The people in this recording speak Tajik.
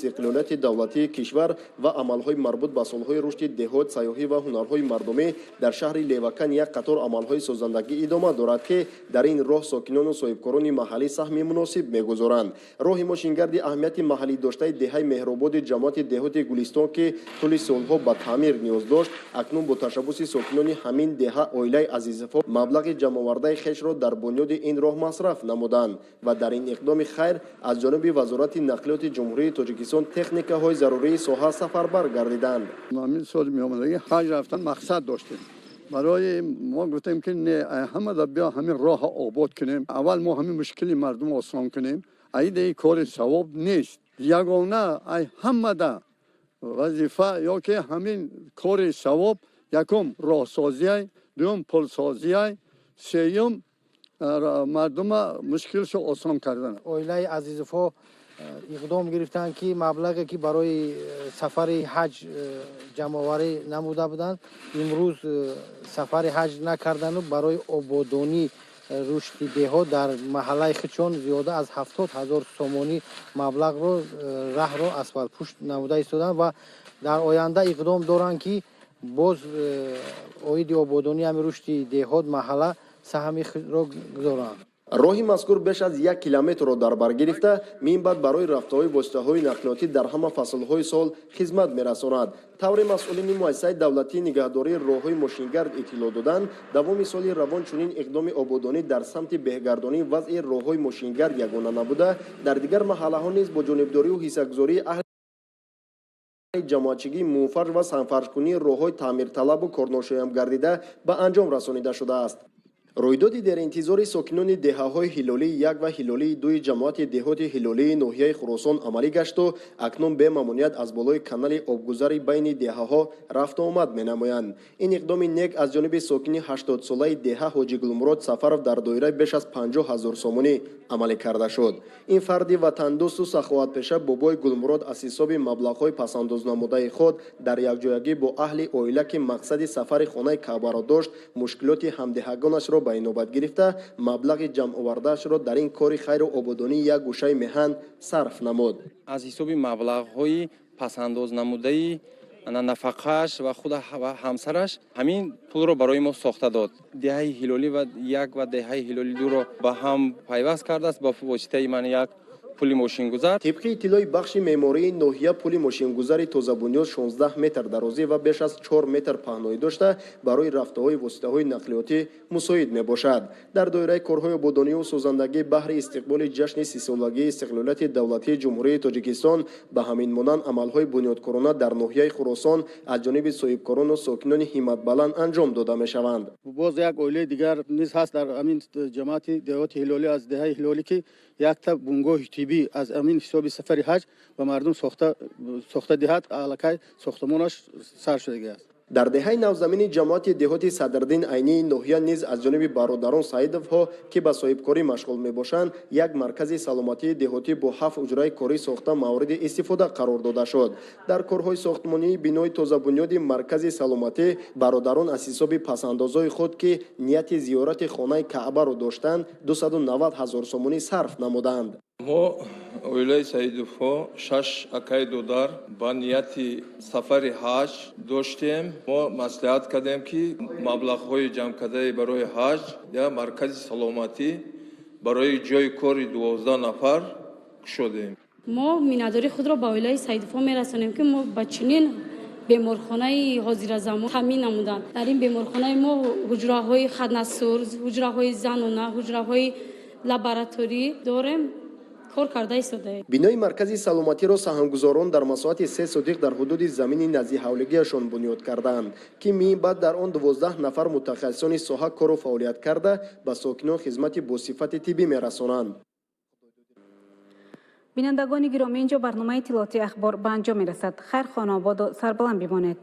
Истиқлолияти давлатии кишвар ва амалҳои марбут ба солҳои рушди деҳот, сайёҳӣ ва ҳунарҳои мардумӣ дар шаҳри Левакан як қатор амалҳои созандагӣ идома дорад, ки дар ин роҳ сокинону соҳибкорони маҳаллӣ саҳми муносиб мегузоранд. Роҳи мошингарди аҳамияти маҳаллӣ доштаи деҳаи Меҳрободи ҷамоати деҳоти Гулистон, ки тӯли солҳо ба таъмир ниёз дошт, акнун бо ташаббуси сокинони ҳамин деҳа, оилаи Азизовҳо, маблағи ҷамъовардаи хешро дар бунёди ин роҳ масраф намуданд ва дар ин иқдоми хайр аз ҷониби Вазорати нақлиёти Ҷумҳурии Тоҷикистон техникаҳои зарурии соҳа сафарбар гардиданд. Ҳамин соли меомадагӣ ҳаҷ рафтан мақсад доштем. Барои мо гуфтем, ки не, ҳамада биё, ҳамин роҳа обод кунем. Аввал мо ҳамин мушкили мардум осон кунем. Аида кори савоб нест. Ягона ай ҳамада вазифа ё ки ҳамин кори савоб: якум роҳсозиай, дуюм пулсозиай, сеюм мардума мушкилшо осон кардан. Оилаи Азизовҳо иқдом гирифтанд, ки маблағе, ки барои сафари ҳаҷ ҷамъоварӣ намуда буданд, имрӯз сафари ҳаҷ накардану барои ободонӣ, рушди деҳот дар маҳаллаи худшон зиёда аз 70 000 сомонӣ маблағро раҳро асфалтпӯш намуда истоданд ва дар оянда иқдом доранд, ки боз оиди ободонӣ, ҳами рушди деҳот, маҳалла саҳми худро гузоранд. Роҳи мазкур беш аз 1 километрро дар бар гирифта, минбаъд барои рафтуомади воситаҳои нақлиётӣ дар ҳама фаслҳои сол хизмат мерасонад. Тавре масъулини муассисаи давлатии нигаҳдории роҳҳои мошингард иттилоъ доданд, давоми соли равон чунин иқдоми ободонӣ дар самти беҳгардонии вазъи роҳҳои мошингард ягона набуда, дар дигар маҳаллаҳо низ бо ҷонибдорию ҳиссагузории аҳли ҷамоатчигӣ мумфарш ва сангфаршкунии роҳҳои таъмирталабу корношоям гардида ба анҷом расонида шудааст. Рӯйдоди деринтизори сокинони деҳаҳои Ҳилолии як ва Ҳилолии дуи ҷамоати деҳоти Ҳилолии ноҳияи Хуросон амалӣ гашту акнун бемамоният аз болои канали обгузари байни деҳаҳо рафту омад менамоянд. Ин иқдоми нек аз ҷониби сокини 80-солаи деҳа Ҳоҷи Гулмурод Сафаров дар доираи беш аз 50 000 сомонӣ амалӣ карда шуд. Ин фарди ватандӯсту саховатпеша, бобои Гулмурод, аз ҳисоби маблағҳои пасандознамудаи худ дар якҷоягӣ бо аҳли оила, ки мақсади сафари хонаи Каъбаро дошт, мушкилоти ҳамдеҳагонашро ба инобат гирифта, маблағи ҷамъовардаашро дар ин кори хайру ободонии як гӯшаи меҳан сарф намуд. Аз ҳисоби маблағҳои пасандознамудаи нафақааш ва худ ва ҳамсараш ҳамин пулро барои мо сохта дод. Деҳаи Ҳилолӣ ва як ва деҳаи Ҳилоли дуро ба ҳам пайваст кардааст ба воситаи ман як пули мошингузар. Тибқи иттилои бахши меъмории ноҳия, пули мошингузари тозабунёд 16 метр дарозӣ ва беш аз 4 метр паҳноӣ дошта, барои рафтуомади воситаҳои нақлиётӣ мусоид мебошад. Дар доираи корҳои ободонию созандагӣ баҳри истиқболи ҷашни 30-солагии истиқлолияти давлатии Ҷумҳурии Тоҷикистон ба ҳамин монанд амалҳои бунёдкорона дар ноҳияи Хуросон аз ҷониби соҳибкорону сокинони ҳимматбаланд анҷом дода мешаванд. Боз як оилаи дигар низ ҳаст дар ҳамин ҷамоати деҳоти Ҳилолӣ, аз деҳаи Ҳилолӣ, ки якта бунгоҳи тиббӣ аз ҳамин ҳисоби сафари ҳаҷ ба мардум сохта диҳад. Аллакай сохтамонаш сар шудагӣ аст. Дар деҳаи Навзамини ҷамоати деҳоти Садриддин Айнии ноҳия низ аз ҷониби бародарон Саидовҳо, ки ба соҳибкорӣ машғул мебошанд, як маркази саломатии деҳотӣ бо ҳафт ҳуҷраи корӣ сохта, мавриди истифода қарор дода шуд. Дар корҳои сохтмонии бинои тозабунёди маркази саломатӣ бародарон аз ҳисоби пасандозҳои худ, ки нияти зиёрати хонаи Каъбаро доштанд, 290 ҳазор сомонӣ сарф намуданд. Мо, оилаи Саидовҳо, шаш акаи додар, ба нияти сафари ҳаҷ доштем. Мо маслиҳат кардем, ки маблағҳои ҷамъкардаи барои ҳаҷ як маркази саломатӣ барои ҷойи кори 12 нафар кушодем. Мо миннатдории худро ба оилаи Саидовҳо мерасонем, ки мо ба чунин беморхонаи ҳозиразамон таъмин намуданд. Дар ин беморхонаи мо ҳуҷраҳои хатнасур, ҳуҷраҳои занона, ҳуҷраҳои лабораторӣ дорем, кор карда истодаем. Бинои маркази саломатиро саҳмгузорон дар масоҳати 3 сотих дар ҳудуди замини наздиҳавлигиашон бунёд кардаанд, ки минбаъд дар он 12 нафар мутахассисони соҳа кору фаъолият карда, ба сокинон хизмати босифати тиббӣ мерасонанд. Бинандагони гиромӣ, инҷо барномаи иттилоотии «Ахбор» ба анҷом мерасад. Хайр, хонаободу сарбаланд бимонед.